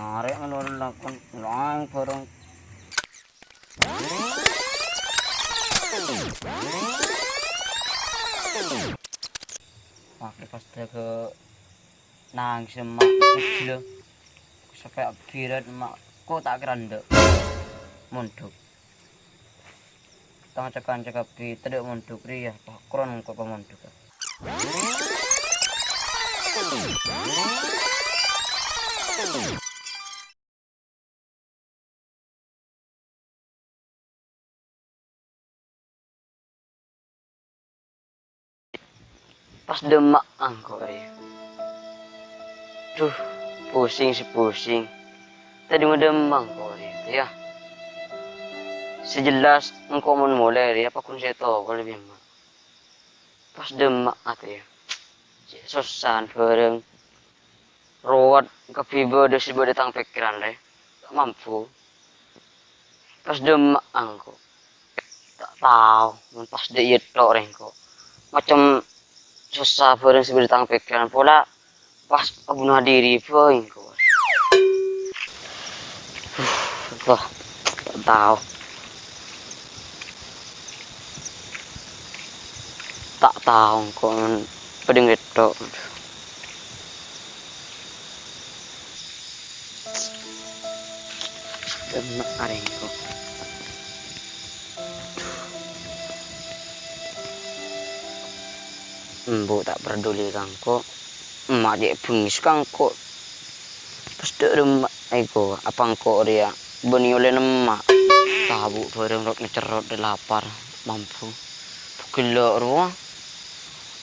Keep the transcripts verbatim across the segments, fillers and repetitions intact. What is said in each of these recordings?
Arè' ngalor lakon laèn bhâreng. Makkè pas dâgâ nangès emma', gila. Sampè' abirat emma', ko' ta' kèra endâ'. Mondhuk. Tang ca-kanca kabbhi tadâ' mondhuk rèya, pakron ko' pamondhughâ. Pas dâ' emma' engko' rè. Duh, pusing sè pusing. Tadâ' dâ' emma' engko' rè, yâ. Sè jelas engko' mon molè rè, apa ghun sè tokol bi' emma'. Pas dâ' emma' atè, yâ. Cè' sossana bhâreng. Rowat kabbhi bâdâ sè bâdâ tang pèkkèran rè. Ta' mampu. Pas dâ' emma' engko'. Ta' tao, mon pas dâ' iyâ tok rè engko'. Macem sossa bhâreng sè bâdâ tang pèkkèran pola pas abhuno dhiri bhâi engko'. Wah, ta' tao. Ta' tao engko' mon padâ ngettok. Kena arèngko'. Embu' ta' parduli ka engko'. Emma' cè' bengngès ka engko'. Pas dâ' remma' engko', apa engko' rèya bânnè ollè nemma'. Tabu' bhâreng rot-ngecerrot dâ' lapar, mampu. Ghellu' rowa.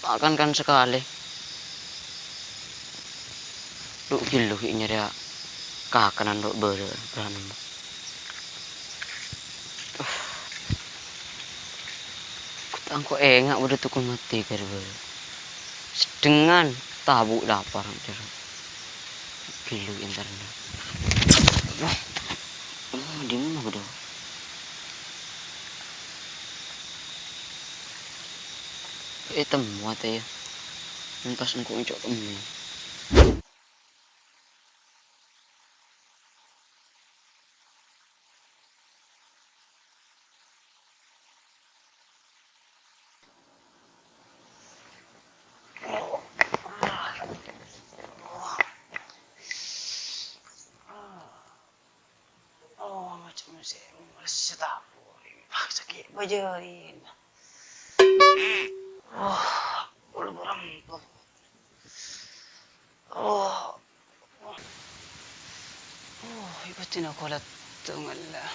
Ta' kan-kan sakalè. Lu' ghellu' ghi' nyarè kakanan lu' bârâ', bârâ' nemmo. Engko' enga' bâdâ tokol matè ghâr-bârâ'. Seddengngan tabu' lapar, jârèya. Ghellu' entarna. Wah. Oh, dimma bâdâ? Ètemmo atè, yâ. Entas engko' enco' kemme. Oh, macem sè males tabu', paksa ghi' bâjârin. Oh, bulu-bulu rampok. Oh. Oh, iku dina kolat tongella.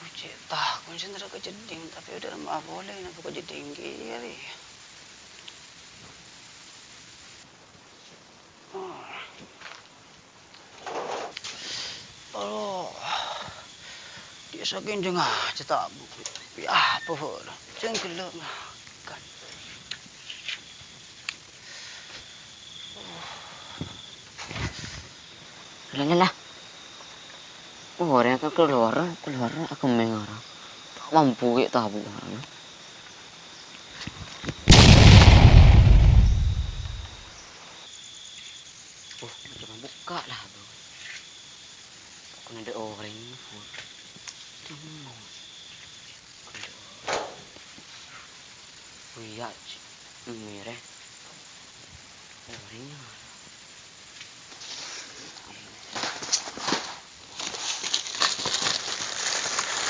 Ucè' ta' konsentra ka jeddhing, tapè odâ' ma' polè napa ka jeddhing kèya rè. Oh. Oh. Dia saking jeng aja tabu'. Ya, pohon. Jeng ghellu' ngakan. Lah, lah, lah. Oh, orèng kan kalowar, kalowar aku mengar. Mampu ghi' tabu'. Oh, coba buka lah, Bro. Kok ada orang. Oh iya, Ci. Mireh. Orèng.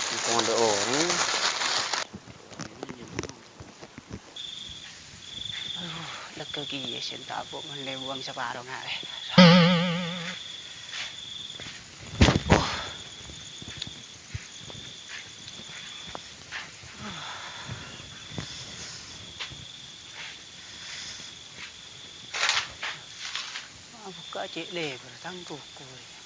Mumpung ada orang. Aduh, lega kèya sè tabu' mellè buwâng saparo ngarè. Abukka' cè' lèbâr tang koko rèya.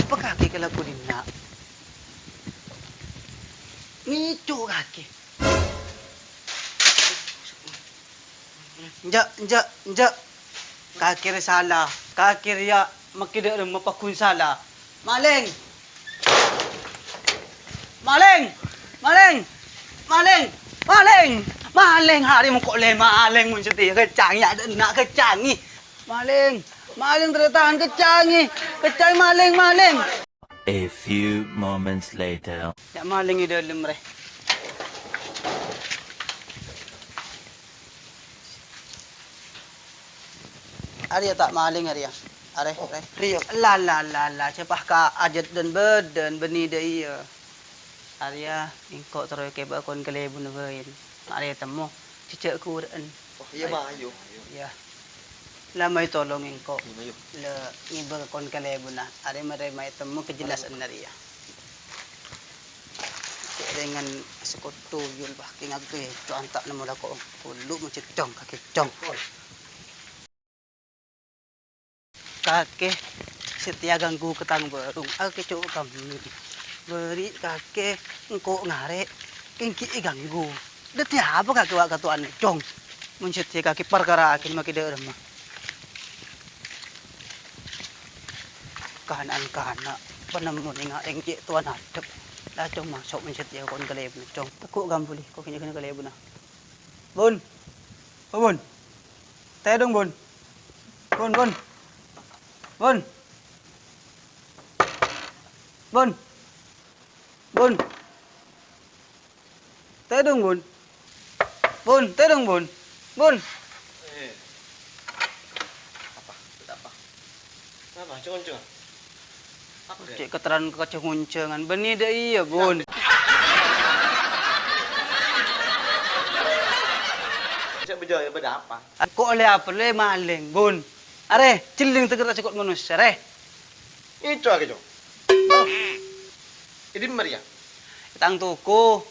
Apa kakè kalabu dinna'? Ngèco' kakè. Enja', enja', enja'. Kakè rè sala. Kakè rèya makkè dâ' remma pagghun sala. Malèng! Malèng! Malèng! Malèng! Malèng! Malèng! Arèya mongko lè malèng, mon satèya kècangè, adâ' enna' kècangè. Malèng! Malèng, tarètan kècangè! Kècangè, malèng, malèng! A few moments later. Yâ, malèng è dâlem, rè. Arèya ta' malèng, arèya. Arè, rè. Rèya. La, la, la, la, sapa ka ajât dân bâdân, bânnè dâ' iyâ. Arèya, engko' terro èkèbâ kon kalèbunna bhâi. Ma' arèya ètemmo, jhâ' ghurâ'ân. Oh, iyâ, Ma, ayo. Iyâ. La, mayu tolong engko'. Iyâ, ayo. La, ngibâ kon kalèbunna. Arèya marè mayu ètemmo kajellasanna rèya. Cè' rèngan sekotto yul, bah, kèng aku, cok, anta' nemmo lako. Kullu mo cècong, kakè cong. Kakè, satèya ganggu ka tang bârung, kakè cowok kami. Bâri' kakè engko' ngarè', kèng ghi' èganggu. Dhâddhi apa kakè wa' katowan, Cong? Mon satèya kakè parkara aghâma kè dâ' remma. Kana'an kana', panemmon ènga' èng cè' towan adhep. La, Cong, maso' mon satèya kon kalèbunna, Cong. Teggu' ghâmbuli, ko' kènya kalèbunna. Bun. Oh, Bun. Tèdung, Bun. Bun, Bun. Bun. Bun. Bun. Tèdung, Bun. Bun, tèdung, Bun. Bun. Eh. Apa? Ada apa? Kenapa? Cong-cong. Apa, Dek? Cè' keteran kacè-ngoncèngan. Bânnè dâ' iyâ, Bun. Cè' bâjâ, ya, bâdâ apa? Ko' ollè apa, lè malèng, Bun. Arè, jhelling teger ta' cokop manossa, rè. Itu aja, Cong. Oh. Ini meriah. Tang toko.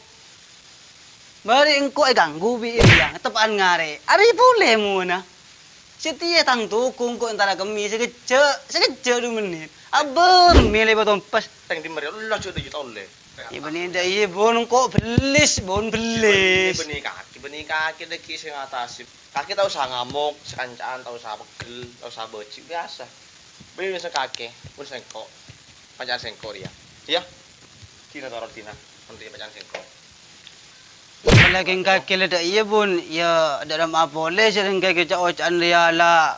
Bâri' engko' èganggu bi' iyâ, teppa'an ngarè'. Arè polè mona. Satèya tang toko engko' entara kemmè sakejjhâ', sakejjhâ' du mennit. Abâ' mellè bâtompes. Tang di meriah, Allah jhâ' dâjâ tolè. Yâ, bânnè dâ' iyâ, Bun, engko' bellis, Bun, bellis. Bânnè kakè, bânnè kakè dâggi' sè ngatasè. Kakè ta' osa ngamok, sakanca'an ta' osa pegghel, ta' osa bâji', biyasa. Bânnè kakè, bun sengko'. Panca'an sengko' rèya. Iyâ. Dina toro' dina, mon rèya panca'an sengko'. Lagi kakè la dâ' iyâ, Bun. Yâ, dâ' remma polè sè rèng kakè ca'-oca'an rèya la.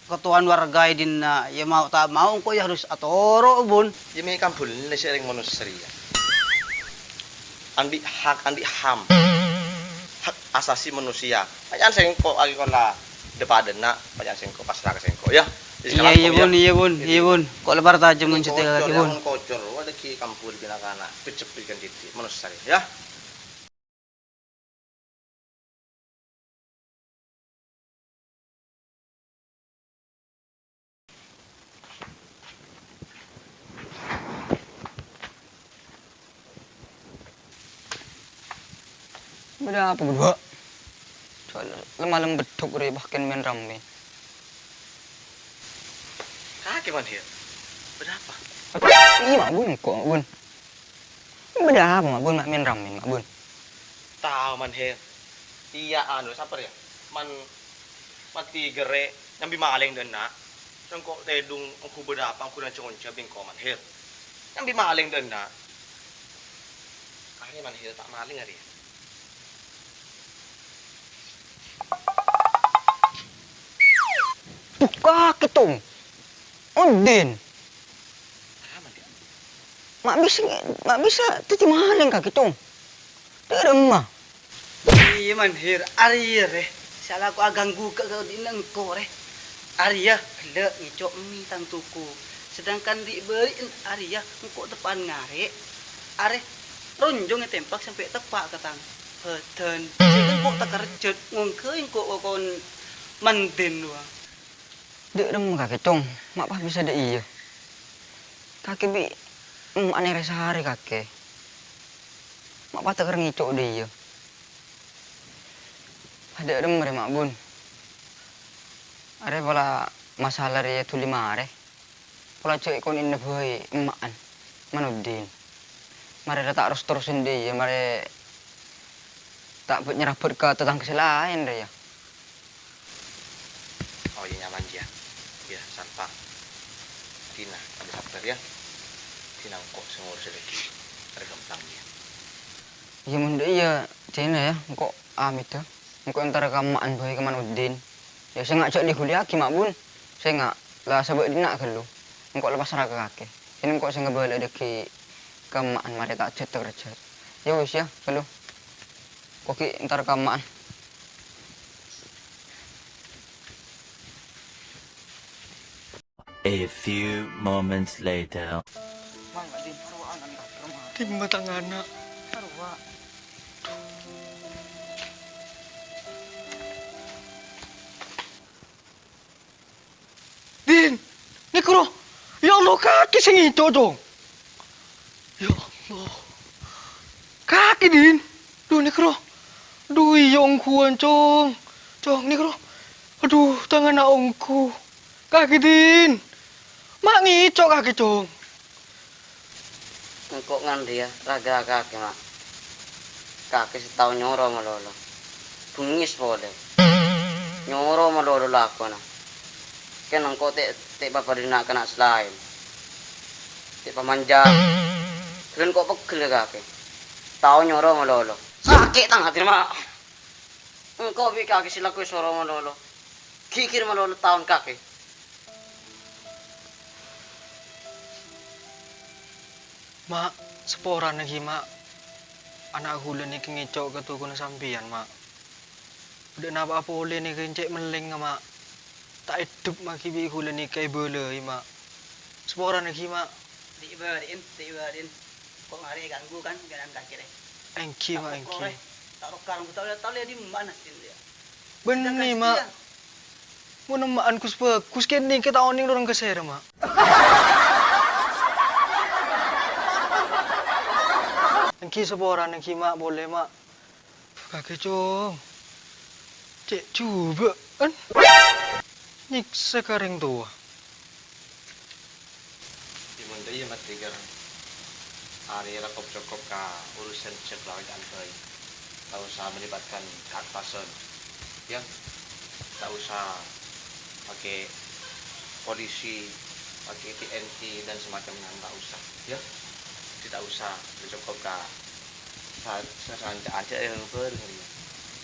Katowan warga è dinna', yâ mau ta' mau engko' yâ harus atoro', Bun. Yâ mè' kambulna sè rèng manossa rèya. Andi' hak, andi' ham. Hak asasi manusia. Panca'an sengko' lagi kola depadena, panca'an sengko' pasra ka sengko', yâ. Iyâ, iyâ, Bun, iyâ, Bun, iyâ, Bun. Ko' lebar tajam mon satèya kakè, Bun. Kocor, wah, lagi kambul bina kana, pejep ikan titik, manossa rèya, yâ. Bâdâ apa, Bun? Soal lem-malem beddhuk rè, bahkan men rammè. Kakè, Man, yâ? Bâdâ apa? Iyâ, Ma' Bun, engko', Ma' Bun. Bâdâ apa, Ma' Bun, ma' men rammè, Ma' Bun? Tao, Man Her. Iyâ, anu, sapa rèya? Man, mati gerrè', nyambi malèng dâ' enna'. Sengko' tèdung, ongghu bâdâ apa, ongghu ngonca-ngonca bengko, Man Her. Nyambi malèng dâ' enna'. Arè, Man Her, ta' malèng, arè. Buka, Kètong. Odin. Ma' bisa, ma' bisa dhâddhi malèng kakè, Cong. Dâ' remma. Iyâ, Man Her, arèya rè. Sè alako aganggu ka, ka odinna engko' rè. Arèya, ghellâ' ngèco' mè' tang toko. Sedangkan ri'-bâri'en arèya engko' teppa'an ngarè'. Arè, ronjong ètempak sampè' teppa' ka tang bâdân. Sèngko' engko' takerjhât, ngongghâi engko' kokon mandhin rowa. Dâ' remma kakè, Cong, ma' pas bisa dâ' iyâ. Kakè bi' emma' nèrè sarè kakè. Ma' pas tèkèr ngèco' dâ' iyâ. Pas dâ' remma rè, Ma' Bun. Arè pola masalah rè dhuli marè. Pola jhâ' èkonè'na bhâi emma'an. Manodin. Marè la ta' ros-terrosan dâ' iyâ, marè ta' bâ-, nyerabât ka tatangghâ sè laèn rè, yâ. Oh, iyâ, nyaman, yâ. Yâ, sapa? Dina, kamu sabbhâr, yâ. Dina engko' sè ngurus lagi. Arè ghâmpang, yâ. Iyâ, mon dâ' iyâ, dinah yâ, engko' amèdhâ. Engko' entar ka emma'en bhâi ka Manuddin. Yâ, sènga' jhâ' li-ghuliyaghi, Ma' Bun. Sènga' la sabâ' dinna' ghâllu. Engko' la pasra'aghi ka kakè. Sènga' engko' sè ngabâlâ'âghi ka emma'en marè ta' jhât-kerjhât. Yâ wis yâ, ghâllu. Engko' ghi' entar ka emma'en. A few moments later. Dimma tang ana'? Din, nèko, ro. Ya Allah, kakè sè ngèco', Cong. Ya Allah. Kakè, Din. Dhu, nèko, ro. Dhu, iyâ ongghuwân, Cong. Cong, nèko, ro. Adhu, tang ana' ongghu. Kakè, Din. Ma' ngèco' kakè, Cong. Engko' ngan rèya raghâ kakè, Ma'. Kakè sè tao nyoro malolo. Bengngès polè. Nyoro malolo lakona. Kèng engko' ta', ta' papadâna kana' sè laèn. Ta' pamanja. Ghellâ' engko' pegghel ka kakè. Tao nyoro malolo. Sakè' tang atèna, Ma'. Engko' bi' kakè sè lako èsoro malolo. Ghighir malolo taon kakè. Ma', saporana ghi, Ma'. Ana' ghulâ nèka ngèco' ka tokona sampèyan, Ma'. Bâdâ napa'a polè nèka cè' mellengnga, Ma'. Ta' èdhep maghi bi' ghulâ nèka èbâlâi, Ma'. Saporana ghi, Ma'. Dhi' bâri'in, dhi' bâri'in. Ko' marè ganggu kan, ghinan kakè rè. Engghi, Ma', engghi. Ta' rokar, ta' lè, ta' lè dimma, Din, yâ. Bânnè, Ma'. Mon emma'an ghus-bhâghus kènè' ta' onèng dhâ' rèng kasèra, Ma'. Engghi saporana ghi, Ma', polè, Ma'. Kakè, Cong. Cè' jhubâ'ân. Nyèksa ka rèng towa. Dimma dâ' iyâ, Ma', dhi' ghâr arèya la kop-cokop ka urusan sè keluargaan bhâi. Ta' osa melibatkan pihak pason. Yâ, ta' osa pakai polisi, pakai T N I dan semacamnya, ta' osa. Yâ, dhi' ta' osa, la cokop ka Sa-, sa-, sanca'an cè' yang bâreng rèya.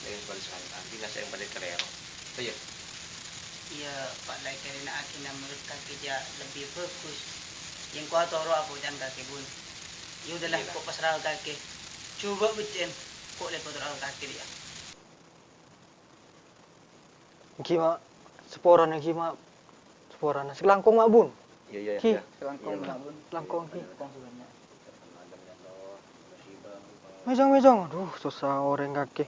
Yang bâreng sanca'an, dina sè yang palèng kalèro. Ayo. Iyâ, Pa', la èkarèna'aghina menurut kakè jâ' lebbi bhâghus. Yang ko atoro' abhâjâng kakè, Bun. Ya udahlah, ko' pasrah kakè. Jhubâ' beccèn, ko' lèbât rowa kakè rèya. Engghi, Ma'. Saporana engghi, Ma'. Saporana. Sakalangkong, Ma' Bun. Iyâ, iyâ, iyâ. Sakalangkong, Ma' Bun. Sakalangkong, engghi. Mèjâng, mèjâng. Adhu, sossa orèng kakè.